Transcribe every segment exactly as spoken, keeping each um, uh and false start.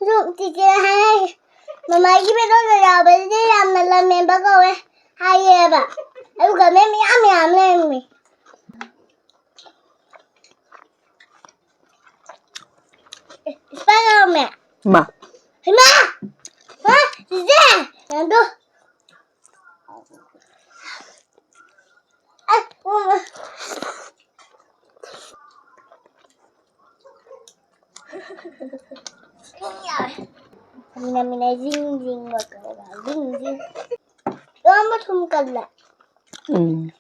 ꯑꯗꯨ ꯆꯤꯆꯦꯅ ꯍꯥꯏ, ꯃꯃꯥꯒꯤ ꯄꯦꯇ꯭ꯔꯣꯜꯗ ꯌꯥꯎꯕꯗꯨꯗꯤ ꯌꯥꯝꯅ ꯂꯝꯍꯦꯟꯕ ꯀꯧꯋꯦ ꯍꯥꯏꯌꯦꯕ꯫ ꯑꯗꯨꯒ ꯃꯦꯝ ꯃꯌꯥꯝ ꯃꯌꯥꯝ ꯂꯩꯔꯝꯃꯤ꯫ ꯑꯦ, ꯏꯁꯄꯥꯏ ꯂꯥꯎꯔꯝꯃꯦ꯫ ꯃꯥ꯫ ꯏꯃꯥ! ꯍꯥ? ꯆꯤꯆꯦ! ꯌꯥꯗꯣ꯫ ꯑꯁ, ꯎꯝ꯫ ꯃꯤꯅ, ꯃꯤꯅ ꯖꯤꯡ ꯖꯤꯡ ꯃꯈꯣꯜ, ꯖꯤꯡ ꯖꯤꯡ꯫ ꯌꯥꯝꯅ ꯊꯨꯝ ꯀꯜꯂꯦ꯫ ꯎꯝ꯫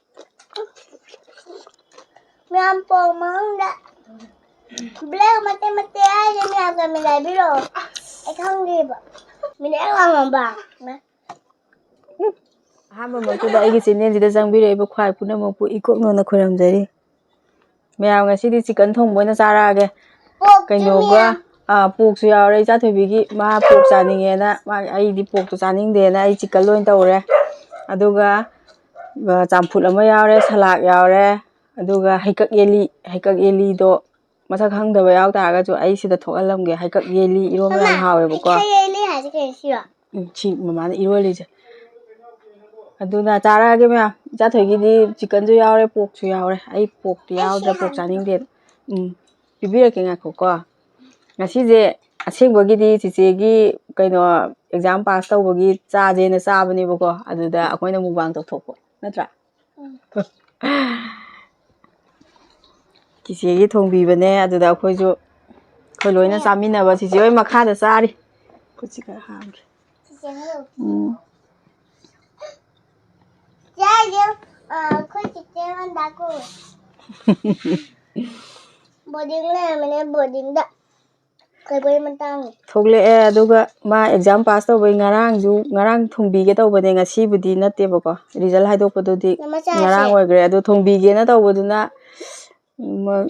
ꯃꯌꯥꯝ ꯄꯣꯛ ꯃꯅꯨꯡꯗ black ꯃꯇꯦꯛ ꯃꯇꯦꯛ ꯍꯥꯏꯁꯦ ꯃꯌꯥꯝ ꯀꯃꯦꯟ ꯍꯥꯏꯕꯤꯔꯛꯑꯣ꯫ ꯑꯩ ꯈꯪꯗꯦꯕ꯫ ꯃꯤꯅ ꯍꯦꯛ ꯂꯥꯎꯔꯝꯕ꯫ ꯑꯍꯥꯟꯕꯃꯛꯇꯗ ꯑꯩꯒꯤ ꯆꯦꯅꯦꯜꯁꯤꯗ ꯆꯪꯕꯤꯔꯛꯏꯕ ꯈ꯭ꯋꯥꯏ ꯄꯨꯝꯅꯃꯛꯄꯨ ꯏꯀꯣꯛꯅꯅ ꯈꯣꯏꯔꯝꯖꯔꯤ꯫ ꯃꯌꯥꯝ ꯉꯁꯤꯗꯤ ꯆꯤꯀꯟ ꯊꯣꯡꯕ ꯑꯣꯏꯅ ꯆꯥꯔꯛꯑꯒꯦ꯫ ꯄꯣꯛꯇꯤ ꯀꯩꯅꯣꯒ, ꯃꯌꯥꯝ꯫ ꯑꯥ, ꯄꯣꯛꯁꯨ ꯌꯥꯎꯔꯦ ꯏꯆꯥꯊꯣꯏꯕꯤꯒꯤ, ꯃꯥ ꯄꯣꯛ ꯆꯥꯅꯤꯡꯉꯦꯅ, ꯃꯥ, ꯑꯩꯗꯤ ꯄꯣꯛꯇꯣ ꯆꯥꯅꯤꯡꯗꯦꯅ ꯑꯩ ꯆꯤꯀꯟ ꯑꯣꯏꯅ ꯇꯧꯔꯦ꯫ ꯑꯗꯨꯒ, ꯑ, ꯆꯝꯐꯨꯠ ꯑꯃ ꯌꯥꯎꯔꯦ, ꯁꯂꯥꯗ ꯌꯥꯎꯔꯦ, ꯑꯗꯨꯒ ꯍꯩꯀꯛ ꯌꯦꯂꯤ, ꯍꯩꯀꯛ ꯌꯦꯂꯤꯗꯣ ꯃꯁꯛ ꯈꯪꯗꯕ ꯌꯥꯎ ꯇꯥꯔꯒꯁꯨ ꯑꯩ ꯁꯤꯗ ꯊꯣꯛꯍꯜꯂꯝꯒꯦ꯫ ꯍꯩꯀꯛ ꯌꯦꯂꯤ ꯏꯔꯣꯟꯕ ꯌꯥꯝ ꯃꯃꯥ, ꯍꯥꯎꯋꯦꯕꯀꯣ꯫ ꯍꯩꯀꯛ ꯌꯦꯂꯤ ꯍꯥꯏꯁꯦ ꯀꯩꯅꯣ ꯁꯤꯔꯣ? ꯎꯝ, ꯁꯤ ꯃꯃꯥꯅ ꯏꯔꯣꯜꯂꯤꯁꯦ꯫ ꯑꯗꯨꯅ ꯆꯥꯔꯛꯑꯒꯦ ꯃꯌꯥꯝ꯫ ꯏꯆꯥꯊꯣꯏꯒꯤꯗꯤ ꯆꯤꯀꯟꯁꯨ ꯌꯥꯎꯔꯦ, ꯄꯣꯛꯁꯨ ꯌꯥꯎꯔꯦ꯫ ꯑꯩ ꯄꯣꯛꯇꯤ ꯑꯩ ꯌꯥꯎꯗ꯭ꯔꯦ, ꯁꯤꯅ ꯄꯣꯛ ꯆꯥꯅꯤꯡꯗꯦ꯫ ꯎꯝ, ꯄꯤꯕꯤꯔꯛꯀꯦ, ꯉꯥꯏꯈꯣꯀꯣ꯫ ꯉꯁꯤꯁꯦ ꯑꯁꯦꯡꯕꯒꯤꯗꯤ ꯆꯤꯆꯦꯒꯤ ꯀꯩꯅꯣ exam pass ꯇꯧꯕꯒꯤ ꯆꯥꯁꯦꯅ ꯆꯥꯕꯅꯦꯕꯀꯣ꯫ ꯑꯗꯨꯗ ꯑꯩꯈꯣꯏꯅ mukbang ꯇꯧꯊꯣꯛꯄ, ꯅꯠꯇ꯭ꯔꯥ? ꯎꯝ꯫ ꯆꯤꯆꯦꯒꯤ ꯊꯣꯡꯕꯤꯕꯅꯦ, ꯑꯗꯨꯗ ꯑꯩꯈꯣꯏꯁꯨ, ꯑꯩꯈꯣꯏ ꯂꯣꯏꯅ ꯆꯥꯃꯤꯟꯅꯕ꯫ ꯆꯤꯆꯦ ꯍꯣꯏ ꯃꯈꯥꯗ ꯆꯥꯔꯤ꯫ ꯈꯨꯠꯁꯤ ꯈꯔ ꯍꯥꯝꯒꯦ꯫ ꯆꯤꯆꯦꯅ ꯂꯧ-, ꯎꯝ꯫ ꯆꯦ ꯑꯩꯁꯦ, ꯑ, ꯑꯩꯈꯣꯏ ꯆꯤꯆꯦ ꯃꯟꯗꯥ ꯀꯧꯋꯦ꯫ Boarding ꯂꯩꯔꯝꯕꯅꯦ, boardingꯗ꯫ ꯀꯩꯕꯣꯏ ꯃꯇꯥꯡꯅꯤ꯫ ꯊꯣꯛꯂꯛꯑꯦ, ꯑꯗꯨꯒ ꯃꯥ exam pass ꯇꯧꯕꯩ ꯉꯔꯥꯡꯁꯨ, ꯉꯔꯥꯡ ꯊꯣꯡꯕꯤꯒꯦ ꯇꯧꯕꯅꯦ, ꯉꯁꯤꯕꯨꯗꯤ ꯅꯠꯇꯦꯕꯀꯣ, result ꯍꯥꯏꯗꯣꯛꯄꯗꯨꯗꯤ ꯅꯃꯥ ꯆꯥꯁꯦ꯫ ꯉꯔꯥꯡ ꯑꯣꯏꯈ꯭ꯔꯦ꯫ ꯑꯗꯣ ꯊꯣꯡꯕꯤꯒꯦꯅ ꯇꯧꯕꯗꯨꯅ, ꯃ-,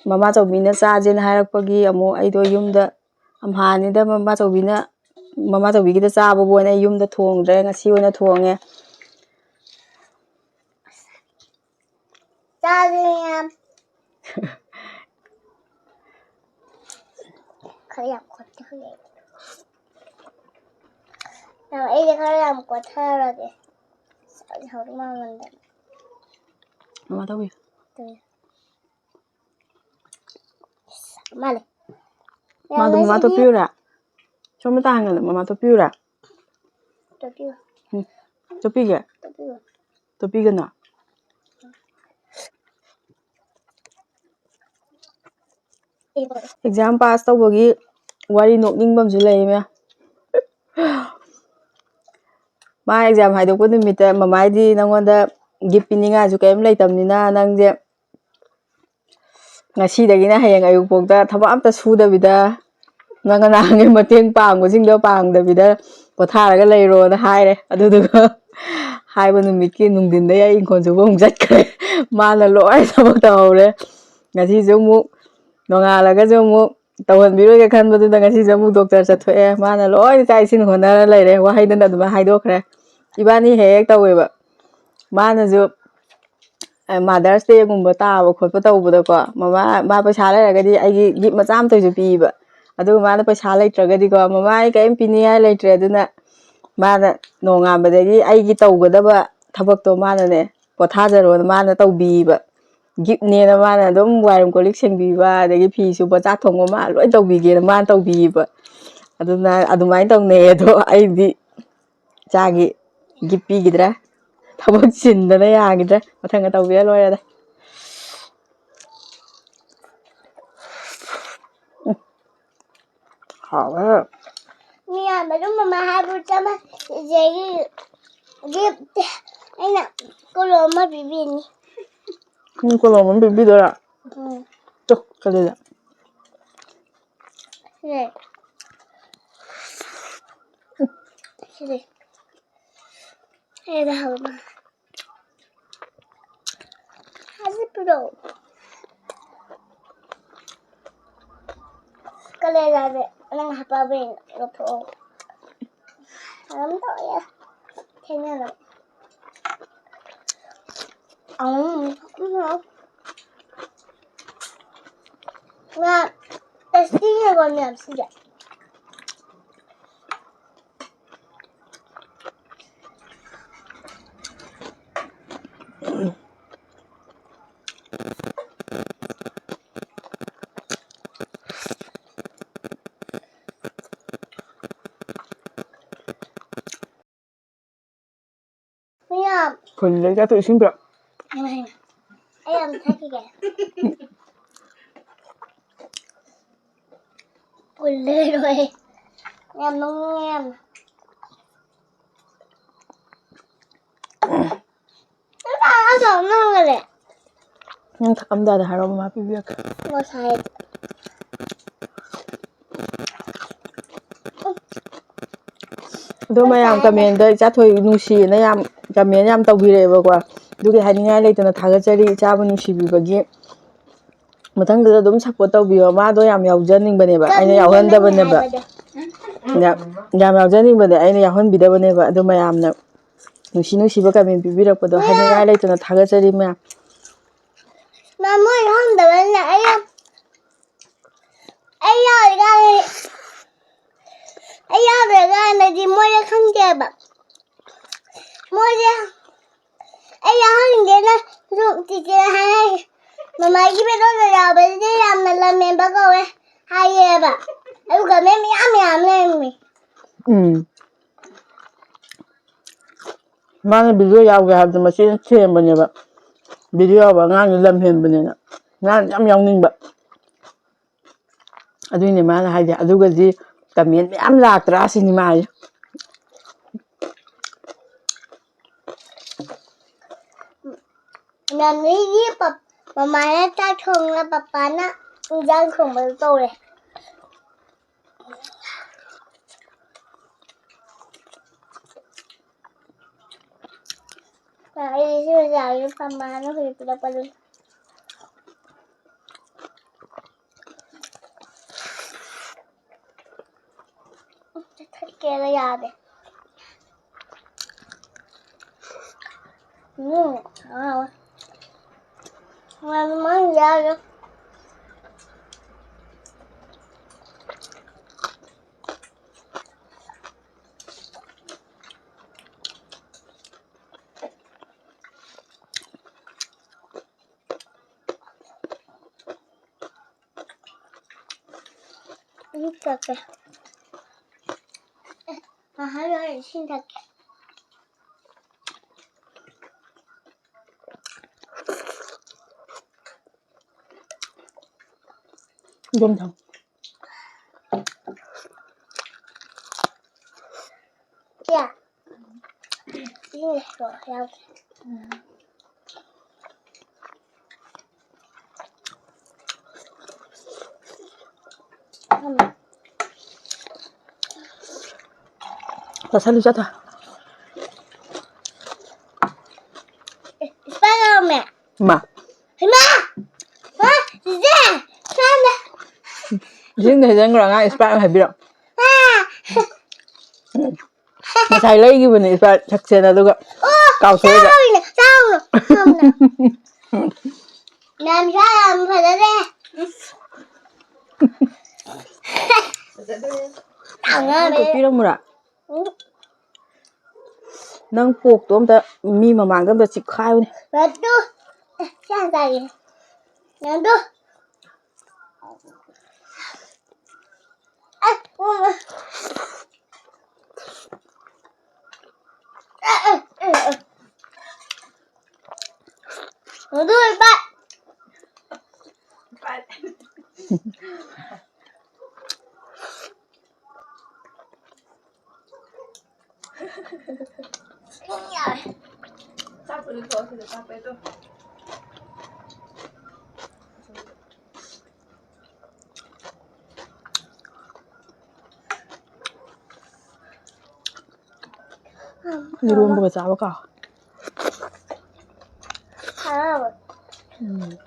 ꯃꯃꯥꯆꯧꯕꯤꯅ ꯆꯥꯁꯦꯅ ꯍꯥꯏꯔꯛꯄꯒꯤ ꯑꯃꯨꯛ ꯑꯩꯗꯣ ꯌꯨꯝꯗ, ꯑꯝꯍꯥꯅꯤꯗ ꯃꯃꯥꯆꯧꯕꯤꯅ, ꯃꯃꯥꯆꯧꯕꯤꯒꯤꯗ ꯆꯥꯕꯕꯨ ꯑꯣꯏꯅ ꯑꯩ ꯌꯨꯝꯗ ꯊꯣꯡꯗ꯭ꯔꯦ, ꯉꯁꯤ ꯑꯣꯏꯅ ꯊꯣꯡꯉꯦ꯫ ꯆꯥꯁꯦ ꯃꯌꯥꯝ꯫ ꯈꯔ ꯌꯥꯝ ꯈꯣꯠꯇꯣꯛꯑꯦ꯫ ꯑꯩꯗꯤ ꯈꯔ ꯌꯥꯝ ꯀꯣꯠꯊꯔꯒꯦ꯫ ꯍꯧꯖꯤꯛ ꯃꯃꯟꯗ꯫ ꯃꯃꯥ ꯇꯧꯕꯤꯌꯨ꯫ ꯃꯥꯜꯂꯦ꯫ ꯃꯥꯗꯣ ꯃꯃꯥ ꯇꯣꯠꯄꯤꯌꯨꯔꯥ? ꯁꯣꯝꯗ ꯇꯥꯍꯟꯒꯅꯨ, ꯃꯃꯥ ꯇꯣꯠꯄꯤꯌꯨꯔꯥ? ꯇꯣꯠꯄꯤꯌꯨ꯫ ꯎꯝ꯫ ꯇꯣꯠꯄꯤꯒꯦ? ꯇꯣꯠꯄꯤꯌꯨ꯫ ꯇꯣꯠꯄꯤꯒꯅꯣ? ꯑꯦꯛꯖꯥꯝ ꯄꯥꯁ ꯇꯧꯕꯒꯤ ꯋꯥꯔꯤ ꯅꯣꯛꯅꯤꯡꯕ ꯑꯃꯁꯨ ꯂꯩꯌꯦ, ꯃꯌꯥꯝ꯫ ꯃꯥ ꯑꯦꯛꯖꯥꯝ ꯍꯥꯏꯗꯣꯛꯄ ꯅꯨꯃꯤꯠꯇ ꯃꯃꯥꯏꯗꯤ ꯅꯪꯉꯣꯟꯗ ꯒꯤꯐ ꯄꯤꯅꯤꯡꯉꯥꯏꯁꯨ ꯀꯔꯤꯝ ꯂꯩꯇꯕꯅꯤꯅ ꯅꯪꯁꯦ ꯉꯁꯤꯗꯒꯤꯅ ꯍꯌꯦꯡ ꯑꯌꯨꯛꯐꯥꯎꯗ ꯊꯕꯛ ꯑꯝꯇ ꯁꯨꯗꯕꯤꯗ ꯅꯪ ꯅꯍꯥꯟꯒꯤ ꯃꯇꯦꯡ ꯄꯥꯡꯕꯁꯤꯡꯗꯣ ꯄꯥꯡꯗꯕꯤꯗ ꯄꯣꯊꯥꯔꯒ ꯂꯩꯔꯣꯅ ꯍꯥꯏꯔꯦ꯫ ꯑꯗꯨꯗꯨꯒ ꯍꯥꯏꯕ ꯅꯨꯃꯤꯠꯀꯤ ꯅꯨꯡꯊꯤꯟꯗꯩ ꯑꯩ ꯏꯪꯈꯣꯜ ꯁꯨꯕ ꯑꯃꯨꯛ ꯆꯠꯈ꯭ꯔꯦ꯫ ꯃꯥꯅ ꯂꯣꯏ ꯊꯕꯛ ꯇꯧꯍꯧꯔꯦ꯫ ꯉꯁꯤꯁꯨ ꯑꯃꯨꯛ ꯅꯣꯡꯉꯥꯜꯂꯒꯁꯨ ꯑꯃꯨꯛ ꯇꯧꯍꯟꯕꯤꯔꯣꯏꯒꯦ ꯈꯟꯕꯗꯨꯗ ꯉꯁꯤꯁꯨ ꯑꯃꯨꯛ ꯗꯣꯛꯇꯔ ꯆꯠꯊꯣꯛꯑꯦ꯫ ꯃꯥꯅ ꯂꯣꯏꯅ ꯆꯥꯛ ꯏꯁꯤꯡ ꯍꯣꯠꯅꯔ ꯂꯩꯔꯦ꯫ ꯋꯥꯍꯩꯗꯅ ꯑꯗꯨꯃꯥꯏꯅ ꯍꯥꯏꯗꯣꯛꯈ꯭ꯔꯦ꯫ ꯏꯕꯥꯅꯤ ꯍꯦꯛ ꯍꯦꯛ ꯇꯧꯋꯦꯕ꯫ ꯃꯥꯅꯁꯨ ꯃꯥꯗꯔꯁ ꯗꯦꯒꯨꯝꯕ ꯇꯥꯕ ꯈꯣꯠꯄ ꯇꯧꯕꯗꯀꯣ, ꯃꯃꯥ, ꯃꯥ ꯄꯩꯁꯥ ꯂꯩꯔꯒꯗꯤ ꯑꯩꯒꯤ ꯒꯤꯐ ꯃꯆꯥ ꯑꯃꯇꯁꯨ ꯄꯤꯌꯦꯕ꯫ ꯑꯗꯨꯒ ꯃꯥꯅ ꯄꯩꯁꯥ ꯂꯩꯇ꯭ꯔꯒꯗꯤꯀꯣ, ꯃꯃꯥ, ꯑꯩ ꯀꯔꯤꯝ ꯄꯤꯅꯤꯡꯉꯥꯏ ꯂꯩꯇ꯭ꯔꯦ, ꯑꯗꯨꯅ ꯃꯥꯅ ꯅꯣꯡꯉꯥꯟꯕꯗꯒꯤ ꯑꯩꯒꯤ ꯇꯧꯒꯗꯕ ꯊꯕꯛꯇꯣ ꯃꯥꯅꯅꯦ, ꯄꯣꯊꯥꯖꯔꯣꯅ ꯃꯥꯅ ꯇꯧꯕꯤꯌꯦꯕ꯫ ꯒꯤꯐꯅꯦꯅ ꯃꯥꯅ ꯑꯗꯨꯝ ꯋꯥꯏꯔꯝ ꯀꯣꯜ ꯂꯤꯛ ꯁꯦꯡꯕꯤꯕ, ꯑꯗꯒꯤ ꯐꯤ ꯁꯨꯕ, ꯆꯥꯛ ꯊꯣꯡꯕ, ꯃꯥ ꯂꯣꯏ ꯇꯧꯕꯤꯒꯦꯅ ꯃꯥꯅ ꯇꯧꯕꯤꯌꯦꯕ꯫ ꯑꯗꯨꯅ ꯑꯗꯨꯃꯥꯏꯅ ꯇꯧꯅꯩ꯫ ꯑꯗꯣ ꯑꯩꯗꯤ ꯏꯆꯥꯒꯤ ꯒꯤꯐ ꯄꯤꯈꯤꯗ꯭ꯔꯦ꯫ ꯊꯕꯛ ꯆꯤꯟꯗꯅ ꯌꯥꯈꯤꯗ꯭ꯔꯦ꯫ ꯃꯊꯪꯒ ꯇꯧꯕꯤꯔ ꯂꯣꯏꯔꯦꯗ꯫ ꯎꯝ꯫ ꯍꯥꯎꯋꯦ꯫ ꯃꯤ ꯌꯥꯝꯕ ꯑꯗꯨꯝ ꯃꯃꯥ ꯍꯥꯏꯕ ꯆꯞ ꯃꯥꯟꯅꯩ꯫ ꯆꯤꯆꯦꯒꯤ ꯒꯤꯐ ꯑꯩꯅ ꯀꯣꯂꯣꯝ ꯑꯃ ꯄꯤꯕꯤꯅꯤ꯫ ꯅꯪ ꯀꯣꯂꯣꯝ ꯑꯃ ꯄꯤꯕꯤꯗꯣꯏꯔꯥ? ꯎꯝ꯫ ꯇꯨ, ꯀꯔꯤꯗ? ꯁꯤꯗ꯫ ꯁꯤꯗ꯫ ꯑꯩꯅ ꯍꯪꯕ꯫ ꯍꯥꯏꯖꯤꯠꯄꯗꯣ꯫ ꯀꯂꯦꯖꯥꯁꯦ ꯅꯪ ꯍꯥꯞꯄꯛꯑꯕ ꯌꯦꯡꯉꯣ, ꯂꯧꯊꯣꯛꯑꯣ꯫ ꯑꯗꯨꯝ ꯇꯧꯔꯦ꯫ ꯊꯦꯡꯅꯅꯕ꯫ ꯎꯝ, ꯎꯝ꯫ ꯉꯥ tasty ꯑꯣꯏꯕ ꯃꯌꯥꯝꯁꯤꯡꯁꯦ꯫ ꯐꯨꯜꯂꯦ ꯆꯥꯊꯣꯛ ꯏꯁꯤꯡꯗꯣ꯫ ꯏꯃꯥ, ꯏꯃꯥ꯫ ꯑꯩ ꯌꯥꯝ ꯊꯛꯈꯤꯒꯦ꯫ ꯐꯨꯜꯂꯦ ꯂꯣꯏ꯫ ꯌꯥꯝ ꯅꯣꯛꯅꯤꯡꯉꯦ ꯌꯥꯝꯅ꯫ ꯅꯪ ꯀꯅꯥꯅ ꯑꯆꯥꯄꯣꯠ ꯂꯧꯔꯒꯦ? ꯅꯪ ꯊꯛꯑꯝꯗꯥꯏꯗ ꯍꯥꯏꯔꯛꯑꯣ, ꯃꯃꯥ ꯄꯤꯕꯤꯔꯛꯀꯦ꯫ ꯉꯁꯥꯏ꯫ ꯑꯗꯣ ꯃꯌꯥꯝ ꯀꯃꯦꯟꯗ ꯏꯆꯥꯊꯣꯏ ꯅꯨꯡꯁꯤꯌꯦꯅ ꯌꯥꯝ ꯀꯃꯦꯟ ꯌꯥꯝ ꯇꯧꯕꯤꯔꯛꯑꯦꯕꯀꯣ꯫ ꯑꯗꯨꯒꯤ ꯍꯥꯏꯅꯤꯡꯉꯥꯏ ꯂꯩꯇꯅ ꯊꯥꯒꯠꯆꯔꯤ ꯏꯆꯥꯕꯨ ꯅꯨꯡꯁꯤꯕꯤꯕꯒꯤ꯫ ꯃꯊꯪꯗꯗ ꯑꯗꯨꯝ ꯁꯞꯄꯣꯔꯠ ꯇꯧꯕꯤꯌꯣ꯫ ꯃꯥꯗꯣ ꯌꯥꯝ ꯌꯥꯎꯖꯅꯤꯡꯕꯅꯦꯕ, ꯑꯩꯅ ꯌꯥꯎꯍꯟꯗꯕꯅꯦꯕ꯫ ꯌꯥꯝ, ꯌꯥꯝ ꯌꯥꯎꯖꯅꯤꯡꯕꯅꯦ, ꯑꯩꯅ ꯌꯥꯎꯍꯟꯕꯤꯗꯕꯅꯦꯕ꯫ ꯑꯗꯣ ꯃꯌꯥꯝꯅ ꯅꯨꯡꯁꯤ ꯅꯨꯡꯁꯤꯕ ꯀꯃꯦꯟ ꯄꯤꯕꯤꯔꯛꯄꯗꯣ ꯍꯥꯏꯅꯤꯡꯉꯥꯏ ꯂꯩꯇꯅ ꯊꯥꯒꯠꯆꯔꯤ ꯃꯌꯥꯝ꯫ ꯃꯃꯣꯏ ꯈꯪꯗꯕꯅꯤꯅ ꯑꯩ ꯌꯥꯝ, ꯑꯩ ꯌꯥꯎꯔꯤꯀꯥꯟꯗꯗꯤ, ꯑꯩ ꯌꯥꯎꯗ꯭ꯔꯀꯥꯟꯗꯗꯤ ꯃꯣꯏꯅ ꯈꯪꯗꯦꯕ꯫ ꯃꯣꯏꯁꯦ ꯑꯩ ꯌꯥꯎꯍꯟꯅꯤꯡꯗꯦꯅ ꯁꯨꯝ ꯆꯤꯆꯦꯅ ꯍꯥꯏ꯫ ꯃꯃꯥꯒꯤ ꯚꯤꯗꯤꯑꯣꯗ ꯌꯥꯎꯕꯁꯤꯗꯤ ꯌꯥꯝꯅ ꯂꯝꯍꯦꯟꯕ ꯀꯧꯋꯦ ꯍꯥꯏꯌꯦꯕ꯫ ꯑꯗꯨꯒ ꯃꯤ ꯃꯌꯥꯝ ꯃꯌꯥꯝ ꯂꯩꯔꯝꯃꯤ꯫ ꯎꯝ꯫ ꯃꯥꯅ ꯚꯤꯗꯤꯑꯣ ꯌꯥꯎꯒꯦ ꯍꯥꯏꯕꯗꯣ ꯃꯆꯦꯅ ꯊꯦꯝꯕꯅꯦꯕ꯫ ꯚꯤꯗꯤꯑꯣ ꯌꯥꯎꯕ ꯑꯉꯥꯡꯁꯦ ꯂꯝ ꯍꯦꯟꯕꯅꯦꯅ꯫ ꯃꯥꯅ ꯌꯥꯝ ꯌꯥꯎꯅꯤꯡꯕ꯫ ꯑꯗꯨꯏꯅꯦ ꯃꯥꯅ ꯍꯥꯏꯁꯦ꯫ ꯑꯗꯨꯒꯗꯤ ꯀꯃꯦꯟ ꯃꯌꯥꯝ ꯂꯥꯛꯇ꯭ꯔꯥ ꯁꯤꯅꯤ ꯃꯥ ꯍꯥꯏꯁꯦ꯫ ꯃꯃꯤꯒꯤ ꯄꯞ-, ꯃꯃꯥꯅ ꯆꯥꯛ ꯊꯣꯡꯉ ꯄꯄꯥꯅ ꯏꯟꯖꯥꯡ ꯊꯣꯡꯕꯗꯣ ꯇꯧꯔꯦ꯫ ꯑꯩ ꯁꯤ ꯑꯣꯖꯥꯒꯤ ꯃꯃꯥꯅ ꯍꯧꯖꯤꯛ ꯄꯤꯔꯛꯄꯗꯨꯅꯤ꯫ ꯆꯠꯊꯠꯀꯦꯅ ꯌꯥꯗꯦ꯫ ꯎꯝ, ꯍꯥꯎꯋꯦ꯫ ꯍꯥꯎꯋꯦ, ꯃꯃꯥꯡ ꯌꯥꯔꯣꯏ꯫ ꯏꯁꯤꯡ ꯊꯛꯀꯦ꯫ ꯉꯥꯏꯍꯥꯛ ꯂꯩꯔ ꯏꯁꯤꯡ ꯊꯛꯀꯦ꯫ ꯑꯗꯨꯝ ꯊꯝ꯫ ꯁꯤꯌꯥ꯫ ꯁꯤꯅ ꯁꯣꯛ ꯌꯥꯎꯗꯦ꯫ ꯆꯥꯁꯜꯂꯨ, ꯆꯥꯊꯣꯛ꯫ ꯏꯁꯄꯥꯏꯗꯔꯃꯦꯟ꯫ ꯏꯃꯥ꯫ ꯏꯃꯥ! ꯍꯥ? ꯆꯤꯆꯦ! ꯏꯁꯄꯥꯏꯗꯔ- ꯏꯁꯤꯡꯗ ꯍꯩꯖꯤꯟꯈ꯭ꯔꯣ, ꯑꯉꯥꯡ ꯏꯁꯄꯥꯏꯗꯔꯃꯦꯟ ꯍꯥꯏꯕꯤꯔꯣ꯫ ꯍꯥ? ꯉꯁꯥꯏ ꯂꯩꯈꯤꯕꯅꯦ ꯏꯁꯄꯥꯏꯗꯔꯃꯦꯟ ꯊꯛꯁꯦꯅ, ꯑꯗꯨꯒ ꯑꯣ, ꯀꯥꯎꯊꯣꯛꯑꯒ꯫ ꯆꯥꯎꯅ, ꯆꯥꯎꯅ, ꯆꯥꯎꯅ꯫ ꯃꯌꯥꯝ ꯆꯥ ꯌꯥꯝ ꯐꯖꯗꯦ꯫ ꯐꯖꯗꯦ꯫ ꯇꯥꯡꯉꯝꯃꯦ꯫ ꯄꯤꯔꯝꯃꯨꯔꯥ? ꯎꯝ꯫ ꯅꯪ ꯄꯣꯛꯇꯣ ꯑꯝꯇ ꯃꯤ ꯃꯃꯥꯡꯗ ꯑꯝꯇ ꯆꯤꯛꯈꯥꯏꯌꯨꯅꯦ꯫ ꯔꯠꯇꯨ꯫ ꯑꯦ, ꯁꯤ ꯍꯥꯟꯅ ꯆꯥꯒꯦ꯫ ꯔꯠꯇꯨ꯫ ꯑꯦ, ꯎꯝ꯫ ꯑꯦ, ꯑꯦ, ꯑꯦ, ꯑꯦ꯫ ꯔꯠꯇꯨ, ꯏꯄꯥ꯫ ꯆꯥꯛꯄꯨꯗꯤ ꯊꯣꯛꯑꯁꯤꯗ ꯆꯥꯛꯄꯩꯗꯣ꯫ ꯏꯔꯣꯝꯕꯒ ꯆꯥꯕ ꯀꯥꯎ꯫ ꯍꯥꯎ꯫ ꯎꯝ꯫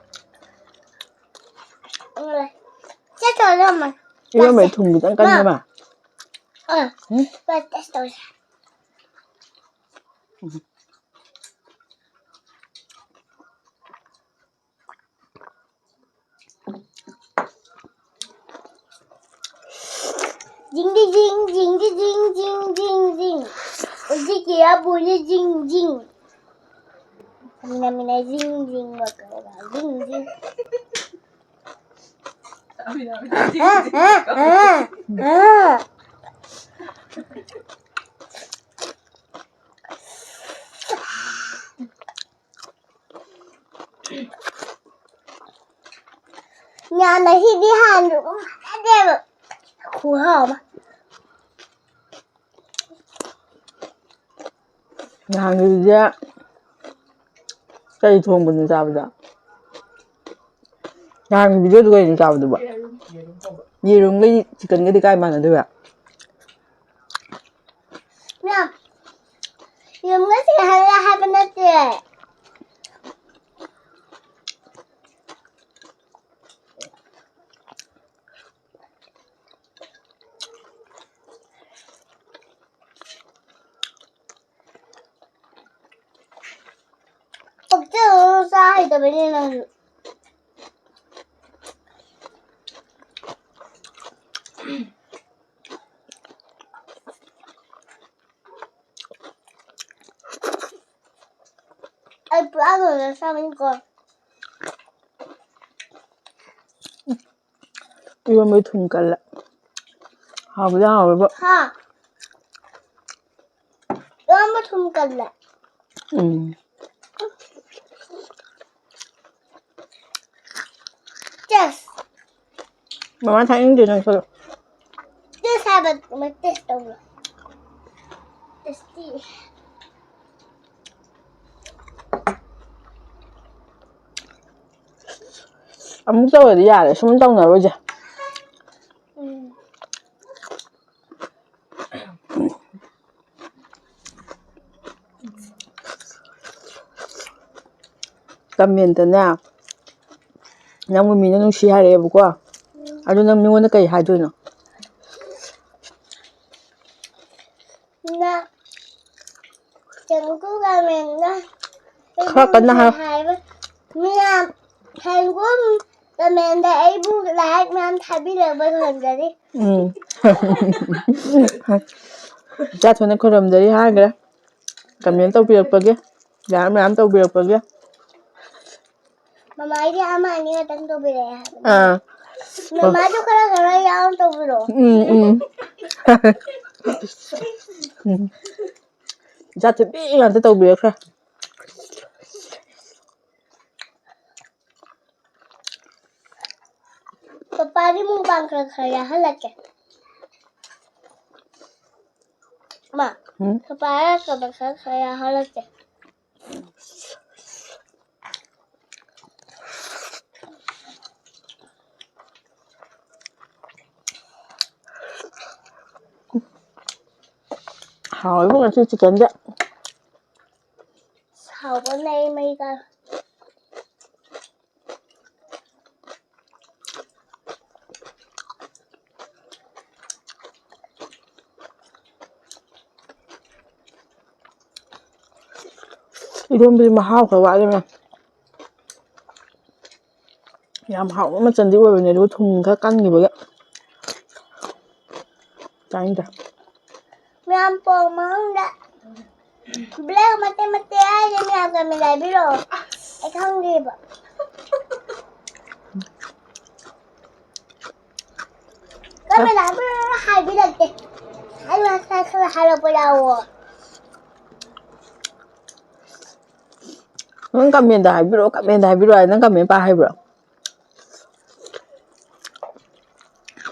ꯆꯠꯇꯣꯏꯔꯣ, ꯑꯃ? ꯏꯔꯣꯝꯕꯗꯤ ꯊꯨꯝ ꯈꯤꯇꯪ ꯀꯟꯕ ꯃꯥ꯫ ꯑ, ꯎꯝ? ꯇꯦꯁ ꯇꯧꯁꯦ꯫ ꯎꯝ꯫ ꯖꯤꯡꯗꯤ ꯖꯤꯡ, ꯖꯤꯡꯗꯤ ꯖꯤꯡ, ꯖꯤꯡ, ꯖꯤꯡ, ꯖꯤꯡ꯫ ꯍꯧꯖꯤꯛꯀꯤ ꯑꯕꯨꯅꯤ ꯖꯤꯡ, ꯖꯤꯡ꯫ ꯃꯤꯅ, ꯃꯤꯅ ꯖꯤꯡ, ꯖꯤꯡ, ꯖꯤꯡ, ꯖꯤꯡ꯫ ꯌꯥꯝꯅ ꯁꯤꯗꯤ ꯍꯥꯟꯅ ꯐꯖꯗꯦꯕ꯫ ꯈꯨꯍꯥꯎ ꯑꯃ꯫ ꯅꯍꯥꯟꯒꯤꯗꯨꯗꯤ ꯀꯩ ꯊꯣꯡꯕꯅꯣ ꯆꯥꯕꯗ? ꯅꯍꯥꯟꯒꯤ ꯚꯤꯗꯤꯑꯣꯗꯨ ꯀꯩꯅꯣ ꯆꯥꯕꯗꯨꯕꯣ? ꯌꯦꯔꯨꯝꯒ ꯆꯤꯛꯀꯟꯒꯗꯤ ꯀꯥꯏ ꯃꯥꯟꯅꯗꯣꯏꯕ? ꯌꯥꯝ, ꯌꯦꯔꯨꯝꯒ ꯆꯤꯛꯀꯟꯒ ꯍꯥꯏꯕ ꯅꯠꯇꯦ꯫ ꯄꯛꯆꯧ ꯆꯥ ꯍꯩꯇꯕꯩꯅꯦ ꯅꯪꯁꯨ꯫ ꯑꯩ ꯄꯨꯔꯥ ꯂꯣꯏꯔ ꯆꯥꯕꯅꯤꯀꯣ꯫ ꯏꯔꯣꯟꯕ ꯊꯨꯝ ꯀꯜꯂꯦ꯫ ꯍꯥꯎꯕꯗꯤ ꯍꯥꯎꯋꯦꯕ꯫ ꯍꯥ? ꯏꯔꯣꯟꯕ ꯊꯨꯝ ꯀꯜꯂꯦ꯫ ꯎꯝ꯫ Taste꯫ ꯃꯃꯥ ꯊꯥꯛꯅꯤꯡꯗꯦ ꯅꯪ ꯁꯣꯏꯔꯣ꯫ Taste ꯍꯥꯏꯕ ꯑꯃ taste ꯇꯧꯔꯣ꯫ Tasty꯫ ꯑꯃꯨꯛ ꯇꯧꯔꯗꯤ ꯌꯥꯔꯦ, ꯁꯨꯝ ꯇꯧꯅꯔꯣꯏꯁꯦ꯫ ꯎꯝ꯫ ꯀꯃꯦꯟꯇꯅꯦ, ꯅꯪꯕꯨ ꯃꯤꯅ ꯅꯨꯡꯁꯤ ꯍꯥꯏꯔꯛꯑꯦꯕꯀꯣ꯫ ꯑꯗꯨ ꯅꯪ ꯃꯤꯉꯣꯟꯗ ꯀꯩ ꯍꯥꯏꯗꯣꯏꯅꯣ? ꯅ ꯀꯩꯅꯣ ꯀꯃꯦꯟꯗ ꯈꯔ ꯀꯟꯅ ꯍꯥꯏꯌꯨ꯫ ꯍꯥꯏꯕ ꯃꯌꯥꯝ ꯍꯥꯏꯕ ꯀꯃꯦꯟꯗ ꯑꯩꯕꯨ like ꯃꯌꯥꯝ ꯊꯥꯕꯤꯔꯛꯄ ꯈꯪꯖꯔꯤ꯫ ꯎꯝ꯫ ꯏꯆꯥ ꯊꯣꯏꯅ ꯈꯨꯔꯨꯝꯖꯔꯤ ꯍꯥꯏꯈ꯭ꯔꯦ꯫ ꯀꯃꯦꯟ ꯇꯧꯕꯤꯔꯛꯄꯒꯤ, ꯂꯥꯏꯛ ꯃꯌꯥꯝ ꯇꯧꯕꯤꯔꯛꯄꯒꯤ꯫ ꯃꯃꯥꯏꯗꯤ ꯑꯃ ꯑꯅꯤ ꯈꯛꯇꯪ ꯇꯧꯕꯤꯔꯛꯑꯦ ꯍꯥꯏꯕꯅꯤ꯫ ꯑꯥ꯫ ꯃꯃꯥꯁꯨ ꯈꯔ ꯈꯔ ꯌꯥꯎꯅ ꯇꯧꯕꯤꯔꯛꯑꯣ꯫ ꯎꯝ, ꯎꯝ꯫ ꯎꯝ꯫ ꯏꯆꯥ ꯊꯤꯕꯤ ꯉꯥꯛꯇ ꯇꯧꯕꯤꯔꯛꯈ꯭ꯔꯦ꯫ ꯄꯄꯥꯗꯤ ꯃꯨꯛꯕꯥꯡ ꯈꯔ ꯈꯔ ꯌꯥꯍꯜꯂꯛꯀꯦ꯫ ꯃꯥ, ꯎꯝ? ꯄꯄꯥꯗ ꯈꯔ ꯈꯔ ꯌꯥꯍꯜꯂꯛꯀꯦ꯫ ꯍꯥꯎꯋꯦꯕꯨ ꯉꯁꯤ ꯆꯤꯛꯀꯟꯁꯦ꯫ ꯍꯥꯎꯕꯅ ꯑꯩ ꯃꯩ ꯀꯥ-, ꯏꯔꯣꯝꯕꯗꯤ ꯃꯍꯥꯎ ꯈꯔ ꯋꯥꯠꯂꯦ ꯃꯌꯥꯝ꯫ ꯌꯥꯝ ꯍꯥꯎꯕ ꯃꯆꯜꯗꯤ ꯑꯣꯏꯕꯅꯦ, ꯑꯗꯨꯒ ꯊꯨꯝ ꯈꯔ ꯀꯟꯈꯤꯕꯒ ꯆꯥꯅꯤꯡꯗ꯭ꯔꯦ꯫ ꯃꯌꯥꯝ ꯄꯣꯛ ꯃꯅꯨꯡꯗ ꯕ꯭ꯂꯦꯛ ꯃꯇꯦꯛ ꯃꯇꯦꯛ ꯍꯥꯏꯁꯦ ꯃꯌꯥꯝ ꯀꯃꯦꯟ ꯍꯥꯏꯕꯤꯔꯛꯑꯣ꯫ ꯑꯩ ꯈꯪꯗꯦꯕ꯫ ꯀꯃꯦꯟ ꯍꯥꯏꯕꯤꯔꯛꯑꯣ ꯍꯥꯏꯕꯤꯔꯛꯀꯦ꯫ ꯑꯩ ꯉꯁꯥꯏ ꯈꯔ ꯍꯥꯏꯔꯛꯄ ꯌꯥꯎꯋꯣ꯫ ꯅꯪ ꯀꯃꯦꯟꯗ ꯍꯥꯏꯕꯤꯔꯛꯑꯣ, ꯀꯃꯦꯟꯗ ꯍꯥꯏꯕꯤꯔꯛꯑꯣ ꯍꯥꯏ, ꯅꯪ ꯀꯃꯦꯟ ꯄꯥ ꯍꯩꯕ꯭ꯔꯣ?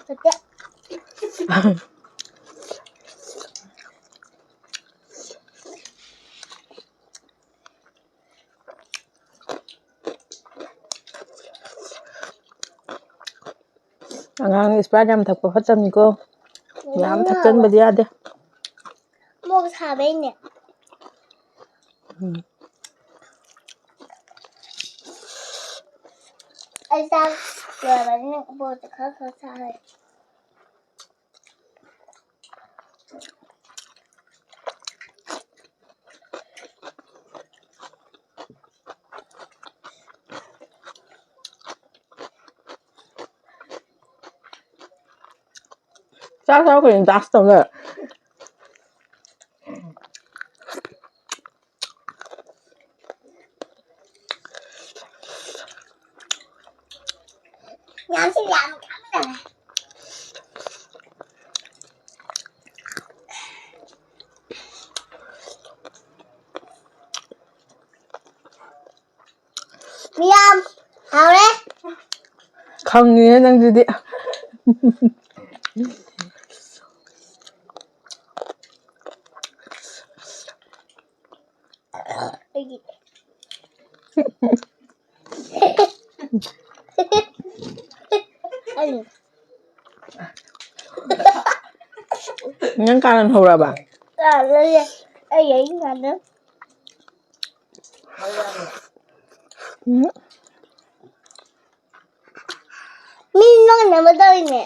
ꯅꯠꯇꯦ꯫ ꯑꯉꯥꯡ ꯏꯁꯄ꯭ꯔꯥꯏꯠ ꯌꯥꯝ ꯊꯛꯄ ꯐꯠꯇꯕꯅꯤꯀꯣ꯫ ꯌꯥꯝ ꯊꯛꯆꯟꯕꯗꯤ ꯌꯥꯗꯦ꯫ ꯃꯣꯔꯣꯛ ꯁꯥꯕꯩꯅꯦ꯫ ꯎꯝ꯫ ꯑꯩ ꯆꯥꯛ ꯂꯣꯏꯔꯕꯅꯤꯅ ꯃꯣꯔꯣꯛꯁꯦ ꯈꯔ ꯈꯔ ꯁꯥꯍꯜꯂꯦ꯫ ꯆꯥꯛ ꯆꯥꯕ ꯀꯩꯅꯣ dance ꯇꯧ ꯂꯩꯔꯦ꯫ ꯌꯥꯝꯁꯤ ꯌꯥꯝ ꯀꯥꯟꯅꯔꯦ꯫ ꯃꯤꯌꯥꯝ ꯍꯥꯎꯔꯦ꯫ ꯈꯪꯉꯤꯍꯦ ꯅꯪꯁꯤꯗꯤ꯫ ꯑꯩꯒꯤ꯫ ꯑꯩ꯫ ꯅꯪ ꯀꯥꯔꯟ ꯍꯧꯔꯕ? ꯀꯥꯔꯟ ꯅꯠꯇꯦ꯫ ꯑꯩ, ꯑꯩ ꯀꯥꯔꯟ꯫ ꯎꯝ꯫ ꯃꯤ ꯅꯣꯛꯅꯕ ꯇꯧꯔꯤꯅꯦ꯫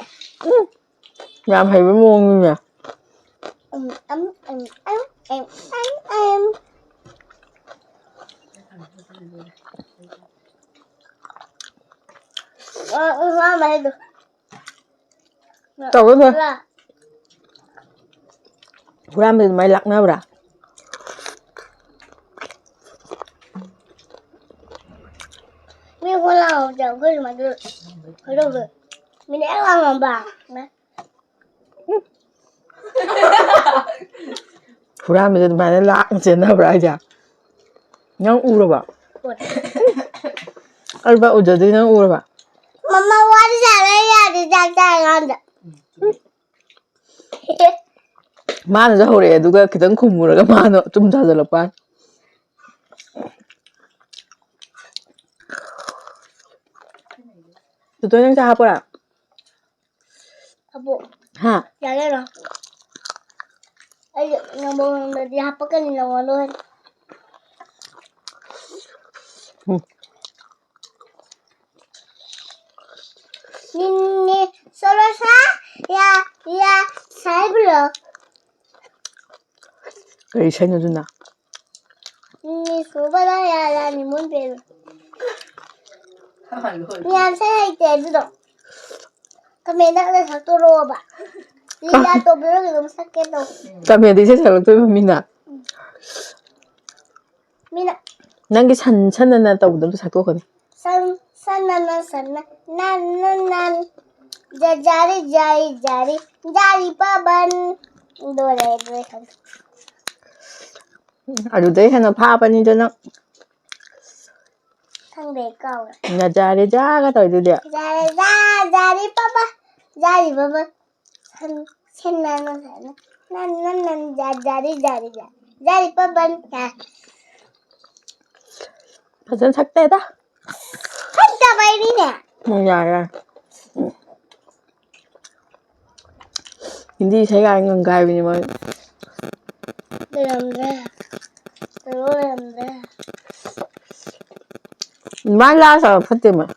ꯎꯝ꯫ ꯌꯥꯝ ꯍꯩꯕ ꯃꯑꯣꯡꯅꯤꯅꯦ꯫ ꯎꯝ, ꯎꯝ, ꯎꯝ, ꯎꯝ, ꯎꯝ, ꯎꯝ, ꯎꯝ꯫ ꯑ, ꯎꯝ, ꯃꯥ ꯃꯥꯏꯗꯣ꯫ ꯇꯧꯔꯣꯏ, ꯇꯧꯔꯣꯏ꯫ ꯕ꯭ꯔꯥ꯫ ꯍꯨꯔꯥꯟꯕꯗꯤ ꯑꯗꯨꯃꯥꯏꯅ ꯂꯥꯛꯅꯕ꯭ꯔꯥ? ꯃꯤ ꯍꯨꯔꯥꯟꯕ ꯂꯥꯛꯑꯣ, ꯑꯩꯈꯣꯏ ꯁꯨꯃꯥꯏꯅ ꯀꯩꯗꯧꯕ? ꯃꯤꯅ ꯍꯦꯛ ꯂꯥꯛꯑꯝꯕ꯫ ꯍꯨꯔꯥꯟꯕꯁꯦ ꯑꯗꯨꯃꯥꯏꯅ ꯂꯥꯛꯅ ꯆꯦꯟꯅꯕ꯭ꯔꯥ ꯍꯥꯏꯁꯦ? ꯅꯪ ꯎꯔꯕ? ꯎꯔꯦ꯫ ꯑꯩ ꯄꯥꯛ ꯎꯖꯗ꯭ꯔꯤ, ꯅꯪ ꯎꯔꯕ? ꯃꯃꯥ, ꯋꯥꯔꯤ ꯁꯥꯟꯅ ꯌꯥꯗꯦ, ꯆꯥꯛ ꯆꯥꯔꯀꯥꯟꯗ꯫ ꯃꯥꯅꯁꯨ ꯍꯧꯔꯛꯑꯦ, ꯑꯗꯨꯒ ꯈꯤꯇꯪ ꯈꯨꯝꯃꯨꯔꯒ ꯃꯥꯅ ꯆꯨꯝ ꯊꯥꯖꯜꯂꯛꯄ꯫ ꯇꯨꯇꯣ, ꯅꯪ ꯆꯥ ꯍꯥꯞꯄꯣꯔꯥ? ꯍꯥꯞꯄꯣ꯫ ꯍꯥ? ꯌꯥꯒꯦꯔꯣ? ꯑꯩ ꯅꯝꯕꯣꯜꯗꯗꯤ ꯍꯥꯞꯄꯛꯀꯅꯤ, ꯅꯪꯉꯣꯟꯗ ꯑꯣꯏꯅ꯫ ꯎꯝ꯫ ꯅꯤꯟꯅꯦ ꯁꯣꯂꯣꯁꯥ ꯌꯥ ꯌꯥ ꯁꯥꯏꯕ꯭ꯔꯣ? ꯀꯔꯤ ꯏꯁꯩꯅꯣ ꯑꯗꯨꯅ? ꯅꯤꯟꯅꯦ ꯁꯣꯕꯂꯥ ꯌꯥ ꯌꯥ ꯅꯤꯃꯣꯟ ꯄꯦꯔꯣ꯫ ꯌꯥꯝ ꯏꯁꯩ ꯍꯩꯇꯦ ꯑꯗꯨꯗꯣ꯫ ꯀꯃꯦꯟꯗ ꯑꯝꯇ ꯁꯛꯇꯣꯔꯛꯑꯣꯕ꯫ ꯂꯤꯂꯥ ꯇꯧꯕꯤꯔꯣ, ꯀꯩꯅꯣꯝ ꯁꯛꯀꯦ ꯇꯧ꯫ ꯀꯃꯦꯟꯗ ꯏꯁꯩ ꯁꯛꯂꯛꯇꯣꯏꯕ ꯃꯤꯅ? ꯃꯤꯅ꯫ ꯅꯪꯒꯤ ꯁꯟ ꯁꯟꯅꯅ ꯇꯧꯕꯗꯣ ꯑꯝꯇ ꯁꯛꯇꯣꯛꯀꯅꯤ꯫ ꯁꯟ ꯁꯟꯅꯅ ꯁꯟꯅ ꯅꯟ ꯅꯟ ꯅꯟ꯫ ꯖꯖꯥꯔꯤ ꯖꯥꯔꯤ ꯖꯥꯔꯤ ꯖꯥꯔꯤ ꯄꯥꯕꯟ꯫ ꯂꯣꯏꯔꯦ, ꯂꯣꯏꯔꯦ, ꯈꯪꯗꯦ꯫ ꯑꯗꯨꯗꯩ ꯍꯦꯟꯅ ꯐꯥꯕꯅꯤꯗ ꯅꯪ꯫ ꯈꯪꯗꯦ, ꯀꯥꯎꯔꯦ꯫ ꯌꯥꯔꯦ ꯖꯥꯒ ꯇꯧꯔꯤꯗꯨꯗꯤ꯫ ꯌꯥꯔꯦ, ꯖꯥ, ꯖꯥꯔꯤ ꯕꯕꯥ, ꯖꯥꯔꯤ ꯕꯕꯥ꯫ ꯁꯟ, ꯁꯟ ꯅꯟ, ꯅꯟ, ꯅꯟ, ꯖꯥ, ꯖꯥꯔꯤ, ꯖꯥꯔꯤ, ꯖꯥ, ꯖꯥꯔꯤ ꯕꯕꯥ꯫ ꯌꯥ꯫ ꯐꯖꯅ ꯁꯛꯇꯦꯗ꯫ ꯐꯠꯇꯕꯩꯅꯤꯅꯦ꯫ ꯎꯝ, ꯌꯥꯔꯦ, ꯌꯥꯔꯦ꯫ ꯍꯤꯟꯗꯤ ꯏꯁꯩ ꯀꯥꯏ ꯉꯪꯒꯥꯏꯕꯤꯅꯤ ꯃꯣꯏ꯫ ꯂꯩꯔꯝꯗ꯭ꯔꯦ꯫ ꯀꯩꯅꯣ ꯂꯩꯔꯝꯗ꯭ꯔꯦ꯫ ꯑꯗꯨꯃꯥꯏꯅ ꯂꯥꯛꯑ ꯆꯥꯕ ꯐꯠꯇꯦ ꯃꯣꯏ꯫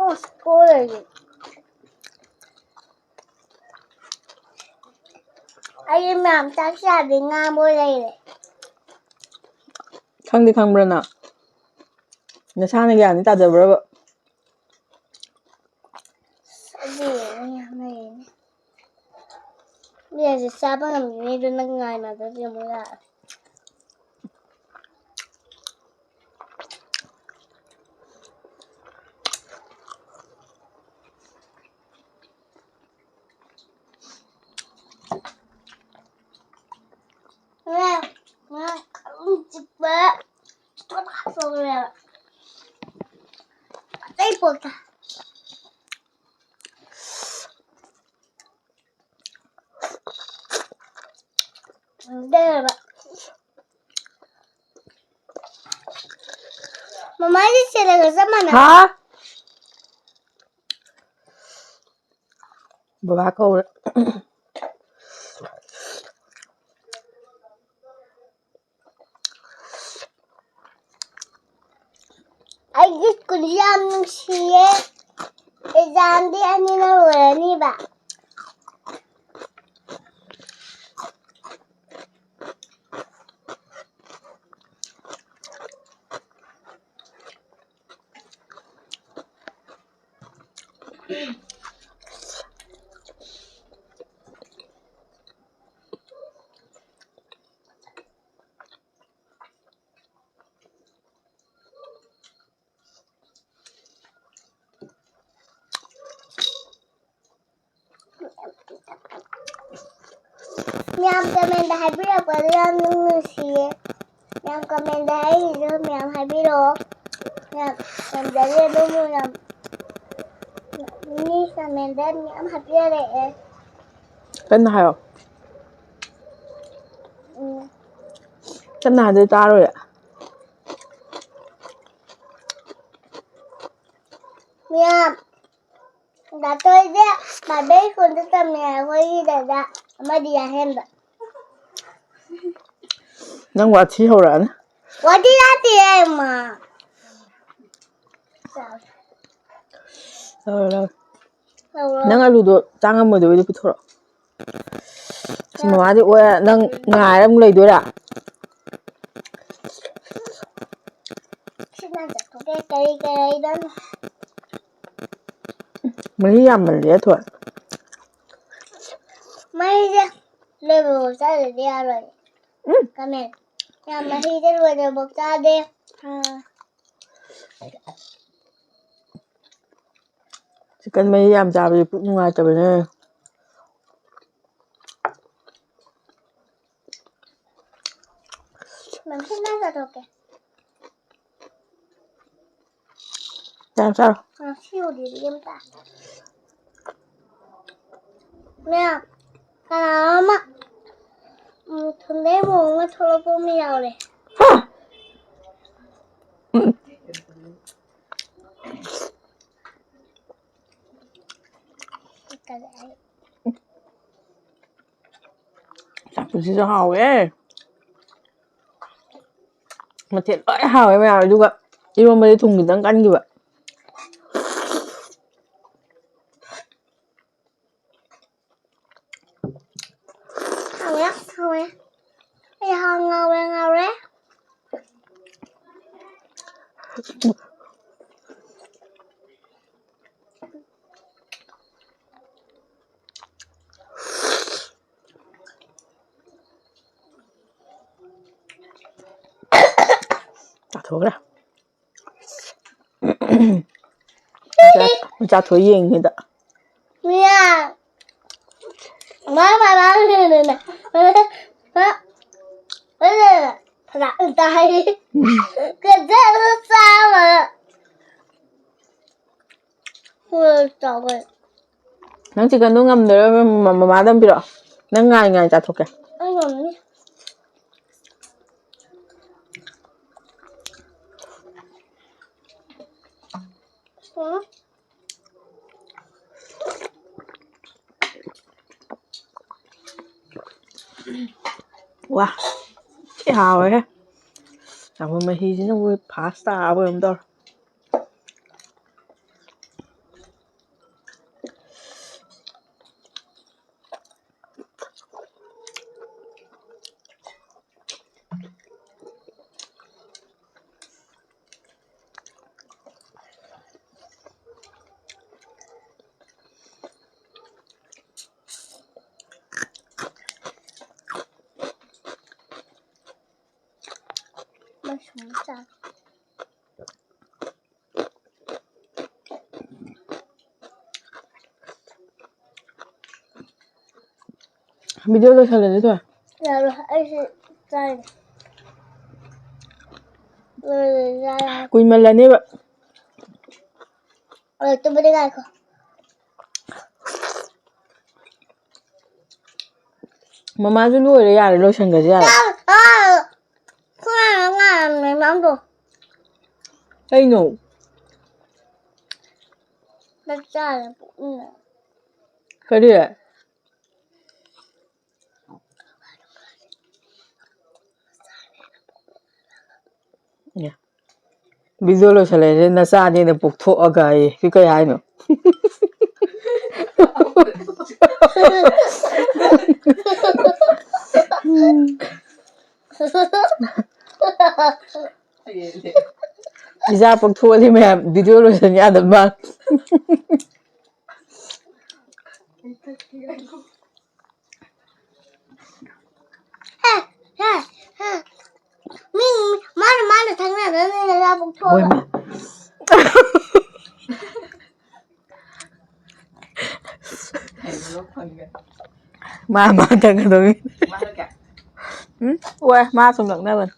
ꯑꯁ, ꯀꯣꯏꯔꯗꯤ꯫ ꯑꯩ ꯃꯌꯥꯝ ꯆꯥꯛ ꯆꯥꯗꯦ, ꯉꯥꯡꯕ ꯂꯩꯔꯦ꯫ ꯈꯪꯗꯤ ꯈꯪꯕ꯭ꯔꯥ ꯅꯪ? ꯅꯁꯥꯅ ꯒ꯭ꯌꯥꯟꯗꯤ ꯇꯥꯖꯕ꯭ꯔꯕ? ꯑꯗꯨ ꯌꯦꯡꯉꯣ, ꯌꯥꯝ ꯂꯩꯔꯦꯅꯦ꯫ ꯃꯤ ꯍꯥꯏꯁꯦ ꯆꯥꯕ ꯉꯝꯗ꯭ꯔꯤꯉꯩꯗ ꯅꯪ ꯉꯥꯏꯅꯗ꯭ꯔꯗꯤ ꯑꯃꯨꯛ ꯌꯥꯔꯦ꯫ ꯉꯥ, ꯉꯥ ꯈꯔ ꯆꯤꯛꯄ ꯁꯤꯇꯣꯟ ꯍꯥꯞꯆꯧꯔꯦꯕ꯫ ꯑꯇꯩ ꯄꯣꯠꯇ꯫ ꯗꯦꯕ꯫ ꯃꯃꯥꯒꯤ ꯆꯦꯔꯦꯜꯒ ꯆꯞ ꯃꯥꯟꯅꯩ꯫ ꯍꯥ? ꯕꯕꯥ ꯀꯧꯔꯦ꯫ ꯑꯩꯒꯤ ꯁ꯭ꯀꯨꯜꯁꯦ ꯌꯥꯝ ꯅꯨꯡꯁꯤꯌꯦ꯫ ꯑꯦꯛꯖꯥꯝꯗꯤ ꯑꯅꯤꯅ ꯂꯣꯏꯔꯅꯤꯕ꯫ ꯃꯌꯥꯝ ꯀꯃꯦꯟꯗ ꯍꯥꯏꯕꯤꯔꯛꯄꯗꯣ ꯌꯥꯝ ꯅꯨꯡꯁꯤꯌꯦ꯫ ꯃꯌꯥꯝ ꯀꯃꯦꯟꯗ ꯍꯥꯏꯔꯤꯁꯨ ꯃꯌꯥꯝ ꯍꯥꯏꯕꯤꯔꯛꯑꯣ꯫ ꯃꯌꯥꯝ ꯄꯦꯟꯖꯔꯦ ꯑꯗꯨꯝ ꯃꯌꯥꯝ꯫ ꯃꯤ ꯀꯃꯦꯟꯗ ꯃꯌꯥꯝ ꯍꯥꯏꯕꯤꯔꯛꯑꯦ꯫ ꯀꯟꯅ ꯍꯥꯏꯌꯣ꯫ ꯎꯝ꯫ ꯀꯟꯅ ꯍꯥꯏꯗꯤ ꯇꯥꯔꯣꯏ꯫ ꯃꯌꯥꯝ ꯗꯥꯇꯣꯏꯁꯦ ꯄ꯭ꯔꯥꯏꯚꯦꯠ ꯁ꯭ꯀꯨꯜꯗ ꯇꯝꯃꯦ ꯑꯩꯈꯣꯏꯒꯤ ꯗꯥꯗꯥ ꯑꯃꯗꯤ ꯑꯍꯦꯟꯕ꯫ ꯅꯪ ꯋꯥꯊꯤ ꯍꯧꯔꯛꯑꯅꯤ꯫ ꯋꯥꯊꯤ ꯅꯠꯇꯤꯌꯦ, ꯏꯃꯥ꯫ ꯂꯧꯔꯦ, ꯂꯧꯔꯦ꯫ ꯂꯧꯔꯣ꯫ ꯅꯪ ꯑꯂꯨꯗꯣ ꯆꯥ ꯉꯝꯃꯣꯏꯗꯕꯩꯗꯣ ꯄꯨꯊꯣꯔꯛꯑꯣ꯫ ꯑꯁ, ꯃꯃꯥꯗꯤ ꯑꯣꯏ, ꯅꯪ ꯉꯥꯏꯔ ꯑꯃꯨꯛ ꯂꯩꯗꯣꯏꯔꯥ? ꯁꯤ ꯅꯪ ꯆꯠꯊꯣꯛꯀꯦ, ꯀꯔꯤ ꯀꯔꯤꯗꯅꯣ? ꯃꯍꯤ ꯌꯥꯝꯃꯜꯂꯦ, ꯊꯣꯏ꯫ ꯃꯍꯤꯁꯦ ꯂꯣꯏꯕꯐꯥꯎ ꯆꯥꯗ꯭ꯔꯗꯤ ꯌꯥꯔꯣꯏ꯫ ꯎꯝ꯫ ꯀꯃꯦꯟ꯫ ꯌꯥꯝ ꯃꯍꯤꯁꯦ ꯂꯣꯏꯗ꯭ꯔꯤꯐꯥꯎ ꯆꯥꯗꯦ꯫ ꯑꯥ꯫ ꯆꯤꯛꯀꯟ ꯃꯍꯤ ꯌꯥꯝ ꯆꯥꯕꯁꯦ ꯄꯨꯛ ꯅꯨꯡꯉꯥꯏꯇꯕꯅꯦ꯫ ꯃꯝꯁꯤ ꯅꯪ ꯆꯠꯊꯣꯛꯀꯦ꯫ ꯆꯥꯔꯣ, ꯆꯥꯔꯣ꯫ ꯉꯁꯤ ꯎꯗ꯭ꯔꯤꯗꯤ ꯌꯥꯝ ꯇꯥꯏ꯫ ꯃꯌꯥꯝ, ꯀꯅꯥꯅꯣꯝꯃ, ꯎꯝ, ꯊꯨꯝꯗꯩ ꯃꯣꯔꯣꯛ ꯑꯃ ꯊꯣꯛꯂꯛꯄ ꯑꯃ ꯌꯥꯎꯔꯦ꯫ ꯍꯥ! ꯎꯝ꯫ ꯆꯥꯛꯇꯨꯁꯤꯁꯨ ꯍꯥꯎꯋꯦ꯫ ꯃꯊꯦꯜ ꯂꯣꯏ ꯍꯥꯎꯋꯦ ꯃꯌꯥꯝ, ꯑꯗꯨꯒ ꯏꯔꯣꯝꯕꯗꯤ ꯊꯨꯝ ꯈꯤꯇꯪ ꯀꯟꯈꯤꯕ꯫ ꯍꯥꯎꯋꯦ, ꯍꯥꯎꯋꯦ꯫ ꯑꯩ ꯍꯥꯎ ꯉꯥꯎꯔꯦ, ꯉꯥꯎꯔꯦ꯫ ꯆꯥꯊꯣꯛꯈ꯭ꯔꯦ꯫ ꯃꯆꯥ, ꯃꯆꯥ ꯊꯣꯏ ꯌꯦꯡꯉꯤꯗ꯫ ꯃꯤꯌꯥ꯫ ꯃꯥ ꯃꯥ ꯃꯥ ꯃꯥ ꯃꯥ ꯃꯥ ꯃꯥ ꯐꯖꯅ ꯇꯥꯏ꯫ ꯐꯖꯅ ꯆꯥꯕ꯫ ꯍꯣꯏ, ꯆꯥꯎꯋꯦ꯫ ꯅꯪ ꯆꯤꯛꯀꯟꯗꯣ ꯉꯝꯗꯣꯏꯔ? ꯃ-, ꯃꯃꯥꯗ ꯑꯃ ꯄꯤꯔꯛꯑꯣ꯫ ꯅꯪ ꯉꯥꯏ ꯉꯥꯏ ꯆꯥꯊꯣꯛꯀꯦ꯫ ꯑꯩ ꯉꯝꯅꯤ꯫ ꯎꯝ꯫ ꯋꯥ, ꯊꯤ ꯍꯥꯎꯋꯦꯍꯦ꯫ ꯆꯥꯎꯕ ꯃꯍꯤꯁꯤꯅꯕꯨ ꯐꯥꯁ ꯇꯥꯕ ꯑꯃ ꯇꯧꯔꯦ꯫ ꯃꯁꯨꯝ ꯆꯥ꯫ ꯚꯤꯗꯤꯑꯣ ꯂꯣꯏꯁꯜꯂꯁꯤ ꯊꯣꯏ꯫ ꯌꯥꯔꯣꯏ, ꯑꯩꯁꯨ ꯆꯥꯏꯅꯦ꯫ ꯂꯣꯏꯔꯦ, ꯌꯥꯔꯦ꯫ ꯀꯨꯏꯃꯜꯂꯅꯦꯕ꯫ ꯑ, ꯇꯨꯝꯕꯗꯤ ꯉꯥꯏꯈꯣ꯫ ꯃꯃꯥꯁꯨ ꯂꯣꯏꯔꯦ, ꯌꯥꯔꯦ, ꯂꯣꯏꯁꯟꯈ꯭ꯔꯁꯦ, ꯌꯥꯔꯦ꯫ ꯆꯥ-, ꯑ, ꯈꯣꯏ ꯉꯥꯏꯔꯝꯃꯦ, ꯃꯥꯡꯗꯣ꯫ ꯀꯩꯅꯣ? ꯆꯥꯛ ꯆꯥꯔꯦ, ꯄꯨꯛꯅꯤꯡꯉꯦ꯫ ꯀꯔꯤ? ꯑꯦ, ꯚꯤꯗꯤꯑꯣ ꯂꯣꯏꯁꯜꯂꯛꯑꯦ, ꯅꯆꯥꯅꯦꯅ ꯄꯣꯛꯊꯣꯛꯑꯒ ꯑꯩ ꯁꯤ ꯀꯩ ꯍꯥꯏꯅꯣ? ꯏꯆꯥ ꯄꯣꯛꯊꯣꯛꯑꯗꯤ ꯃꯌꯥꯝ ꯚꯤꯗꯤꯑꯣ ꯂꯣꯏꯁꯟ ꯌꯥꯗꯕ ꯃꯥꯜꯂꯦ꯫ ꯍꯦ, ꯍꯦ, ꯍꯦ꯫ ꯃꯤ, ꯃꯥꯅ, ꯃꯥꯅ ꯊꯛꯅꯗꯅ ꯅꯆꯥ ꯄꯣꯛꯊꯣꯛꯑꯒ꯫ ꯍꯣꯏ, ꯃꯥ꯫ ꯃꯥ ꯃꯥ ꯊꯛꯀꯗꯧꯅꯤ꯫ ꯎꯝ? ꯍꯣꯏ, ꯃꯥ ꯁꯨꯝ ꯂꯛꯅꯕꯅꯤ꯫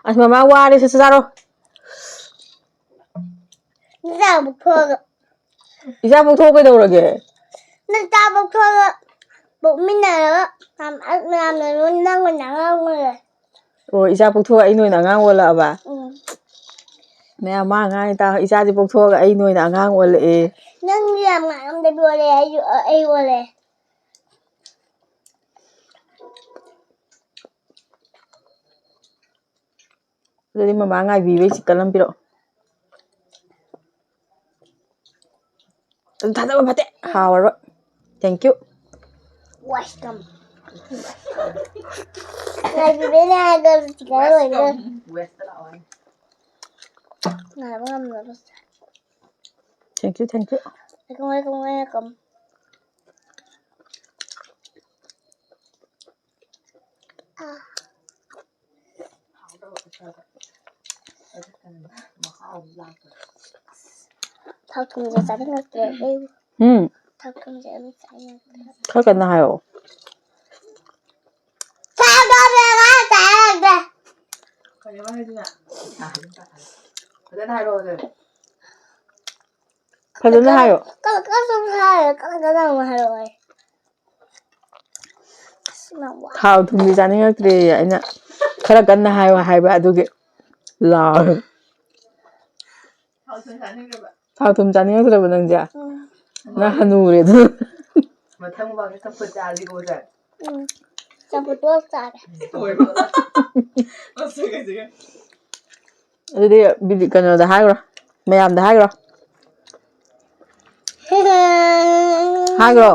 ꯑꯁ, ꯃꯃꯥ ꯋꯥꯔꯦ, ꯁꯦ ꯆꯥꯔꯣ꯫ ꯅꯆꯥ ꯄꯣꯛꯊꯣꯛꯑꯒ꯫ ꯏꯆꯥ ꯄꯣꯛꯊꯣꯛꯑ ꯀꯩꯗꯧꯔꯒꯦ? ꯅꯆꯥ ꯄꯣꯛꯊꯣꯛꯑꯒ ꯄꯣꯛꯃꯤꯟꯅꯔꯒ ꯌꯥꯝ ꯃꯌꯥꯝꯅ ꯅꯪ ꯑꯣꯏꯅ ꯑꯉꯥꯡ ꯑꯣꯏꯔꯦ꯫ ꯑꯣ, ꯏꯆꯥ ꯄꯣꯛꯊꯣꯛꯑ ꯑꯩꯅ ꯑꯣꯏꯅ ꯑꯉꯥꯡ ꯑꯣꯜꯂꯛꯑꯕ? ꯎꯝ꯫ ꯃꯌꯥꯝ ꯃꯥ ꯑꯉꯥꯡ ꯇꯥ-, ꯏꯆꯥꯁꯦ ꯄꯣꯛꯊꯣꯛꯑꯒ ꯑꯩꯅ ꯑꯣꯏꯅ ꯑꯉꯥꯡ ꯑꯣꯜꯂꯛꯑꯦ꯫ ꯅꯪꯗꯤ ꯌꯥꯝ ꯉꯥꯡꯉꯝꯗꯕꯤ ꯑꯣꯜꯂꯦ, ꯑꯩꯁꯨ, ꯑꯩ ꯑꯣꯜꯂꯦ꯫ ꯑꯗꯨꯗꯤ ꯃꯃꯥ ꯉꯥꯏꯕꯤꯕꯩ ꯆꯤꯛꯀꯟ ꯑꯃ ꯄꯤꯔꯛꯑꯣ꯫ ꯑꯗꯨ ꯊꯥꯗꯕ ꯐꯠꯇꯦ꯫ ꯍꯥꯎꯔꯔꯣꯏ꯫ Thank you꯫ Welcome꯫ ꯉꯥꯏꯕꯤꯕꯩꯅꯦ ꯍꯥꯏꯔꯒ ꯆꯤꯛꯀꯟ ꯂꯣꯏꯈ꯭ꯔꯦ꯫ Welcome꯫ ꯉꯥꯏꯕ ꯉꯝꯗꯕꯁꯦ꯫ Thank you, thank you꯫ Welcome, welcome, welcome꯫ ꯑꯥ꯫ ꯊꯥꯎ ꯊꯨꯝꯁꯦ ꯆꯥꯅꯤꯡꯉꯛꯇ꯭ꯔꯦ ꯑꯩ꯫ ꯎꯝ꯫ ꯊꯥꯎ ꯊꯨꯝꯁꯦ ꯑꯗꯨꯝ ꯆꯥꯅꯤꯡꯉꯛꯇ꯭ꯔꯦ꯫ ꯈꯔ ꯀꯟꯅ ꯍꯥꯏꯌꯣ꯫ ꯊꯥꯎ ꯊꯨꯝꯁꯦ ꯉꯥ ꯆꯥꯅꯤꯡꯉꯛꯇ꯭ꯔꯦ꯫ ꯀꯩꯅꯣ ꯍꯥꯏꯁꯤꯅ? ꯐꯖꯅ ꯍꯥꯏꯔꯛꯑꯣ ꯑꯗꯨ꯫ ꯐꯖꯅ ꯍꯥꯏꯌꯣ꯫ ꯀꯟꯅ, ꯀꯟꯅ ꯁꯨꯝ ꯍꯥꯏꯌꯣ, ꯀꯟꯅ ꯀꯟꯅ ꯑꯃꯨꯛ ꯍꯥꯏꯔꯛꯑꯣ ꯍꯥꯏ꯫ ꯑꯁ, ꯌꯥꯝ ꯋꯥꯏ꯫ ꯊꯥꯎ ꯊꯨꯝꯗꯤ ꯆꯥꯅꯤꯡꯉꯛꯇ꯭ꯔꯦꯌꯦ꯫ ꯑꯩꯅ ꯈꯔ ꯀꯟꯅ ꯍꯥꯏꯌꯣ ꯍꯥꯏꯕ ꯑꯗꯨꯒꯤ ꯂꯥꯎꯔꯦ꯫ ꯊꯥꯎ ꯊꯨꯝ ꯆꯥꯅꯤꯡꯗ꯭ꯔꯕ? ꯊꯥꯎ ꯊꯨꯝ ꯆꯥꯅꯤꯡꯉꯛꯇ꯭ꯔꯕ ꯅꯪꯁꯦ? ꯎꯝ꯫ ꯅꯪ ꯍꯅꯨꯔꯦ ꯑꯗꯨꯅ꯫ ꯃꯊꯪ ꯃꯨꯛꯕꯥꯡꯗ ꯆꯝꯐꯨꯠ ꯆꯥꯔꯁꯤꯀꯣ, ꯁꯦ꯫ ꯎꯝ꯫ ꯆꯝꯐꯨꯠꯇꯣ ꯆꯥꯒꯦ꯫ ꯑꯣꯏꯕ꯫ ꯃꯁꯛ ꯑꯁꯤꯒ꯫ ꯑꯗꯨꯗꯤ ꯕꯤꯗꯤ-, ꯀꯩꯅꯣꯗ ꯍꯥꯏꯈ꯭ꯔꯣ, ꯃꯌꯥꯝꯗ ꯍꯥꯏꯈ꯭ꯔꯣ꯫ ꯍꯥꯏꯈ꯭ꯔꯣ꯫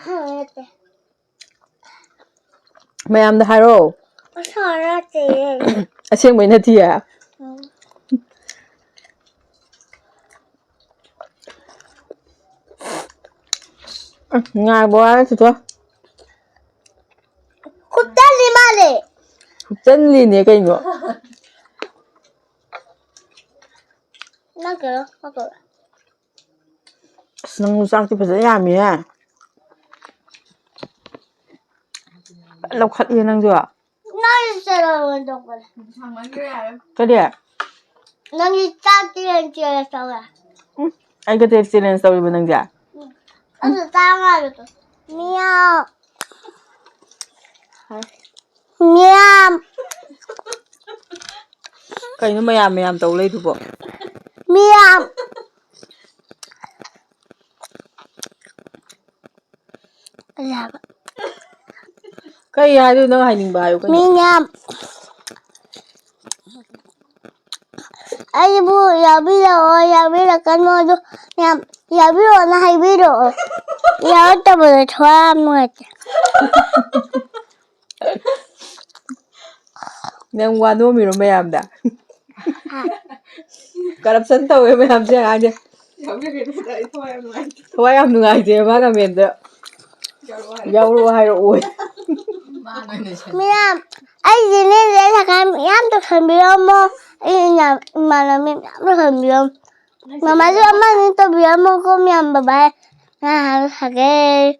ꯍꯥꯏꯔꯛꯀꯦ꯫ ꯃꯌꯥꯝꯗ ꯍꯥꯏꯔꯣ꯫ ꯑꯁꯥ ꯅꯠꯇꯦ꯫ ꯑꯁꯦꯡꯕꯩ ꯅꯠꯇꯤꯌꯦ꯫ ꯎꯝ꯫ ꯎꯝ, ꯉꯥꯏꯕ ꯋꯥꯔꯦ, ꯆꯤꯆꯦ꯫ ꯍꯨꯞꯆꯜꯂꯤ ꯃꯥꯜꯂꯦ꯫ ꯍꯨꯞꯆꯜꯂꯤꯅꯦ ꯀꯩꯅꯣ꯫ ꯅꯪ ꯀꯩꯅꯣ, ꯅꯪ ꯀꯩꯅꯣ꯫ ꯑꯁ, ꯅꯪꯁꯨ ꯆꯥꯛꯇꯤ ꯐꯖꯅ ꯌꯥꯝꯃꯤꯍꯦ꯫ ꯐꯖꯅ ꯂꯧꯈꯠꯂꯤꯍꯦ ꯅꯪꯁꯨ꯫ ꯅꯪꯒꯤ ꯆꯦꯔꯦꯜ ꯑꯣꯏꯅ ꯇꯧꯕꯅꯦ꯫ ꯀꯔꯤ? ꯅꯪꯒꯤ ꯆꯥꯛꯇꯤ ꯍꯦꯟꯅ ꯆꯦꯔꯦꯜ ꯇꯧꯋꯦ꯫ ꯎꯝ, ꯑꯩꯒ ꯆꯦꯂꯦꯟꯖ ꯇꯧꯔꯤꯕ ꯅꯪꯁꯦ? ꯎꯝ꯫ ꯑꯗꯨ ꯆꯥꯝꯃ ꯍꯥꯏꯕꯗꯣ꯫ ꯃꯤꯌꯥꯝ꯫ ꯃꯤꯌꯥꯝ꯫ ꯀꯩꯅꯣ ꯃꯌꯥꯝ ꯃꯌꯥꯝ ꯇꯧ ꯂꯩꯗꯨꯕꯣ? ꯃꯤꯌꯥꯝ꯫ ꯀꯔꯤ ꯍꯥꯏꯕ? ꯀꯩ ꯍꯥꯏꯗꯣꯏꯅꯣ? ꯅꯪ ꯍꯥꯏꯅꯤꯡꯕ ꯍꯥꯏꯌꯨ ꯀꯩꯅꯣ꯫ ꯃꯤꯌꯥꯝ꯫ ꯑꯩꯕꯨ ꯌꯥꯎꯕꯤꯔꯛꯑꯣ, ꯌꯥꯎꯕꯤꯔꯛꯀꯅꯨ ꯑꯗꯨ ꯃꯌꯥꯝ ꯌꯥꯎꯕꯤꯔꯛꯑꯣꯅ ꯍꯥꯏꯕꯤꯔꯛꯑꯣ꯫ ꯌꯥꯎꯔꯛꯇꯕꯗ ꯊꯋꯥꯏ ꯌꯥꯝ ꯅꯨꯡꯉꯥꯏꯇꯦ꯫ ꯅꯪ ꯋꯥ ꯅꯣꯝꯃꯤꯔꯣ ꯃꯌꯥꯝꯗ? ꯍꯥ? ꯀꯔꯞꯁꯟ ꯇꯧꯋꯦ ꯃꯌꯥꯝꯁꯦ ꯍꯥꯏꯗꯤ꯫ ꯌꯥꯎꯕꯤꯔꯛꯀꯅꯨꯗ ꯑꯩ ꯊꯋꯥꯏ ꯌꯥꯝ ꯅꯨꯡꯉꯥꯏꯇꯦ꯫ ꯊꯋꯥꯏ ꯌꯥꯝ ꯅꯨꯡꯉꯥꯏꯇꯦ ꯃꯥ ꯀꯃꯦꯟꯗ꯫ ꯌꯥꯎꯔꯛꯑꯣ ꯍꯥꯏꯔꯛꯑꯣ꯫ ꯃꯥ ꯅꯣꯏꯅ ꯁꯦꯝ- ꯃꯌꯥꯝ, ꯑꯩꯒꯤꯅꯦ ꯂꯩ ꯁꯀꯥꯏ ꯌꯥꯝ ꯇꯧꯁꯟꯕꯤꯔꯝꯃꯣ꯫ ꯑꯩ ꯏꯃꯥꯟꯅꯕꯤ ꯃꯌꯥꯝ ꯇꯧꯁꯟꯕꯤꯔꯝꯃꯣ꯫ ꯃꯃꯥꯁꯨ ꯑꯃ ꯑꯅꯤ ꯇꯧꯕꯤꯔꯝꯃꯣꯀꯣ ꯃꯌꯥꯝ꯫ ꯕꯕꯥꯏ꯫ ꯉꯥ ꯍꯥꯏꯕ ꯁꯥꯒꯦ꯫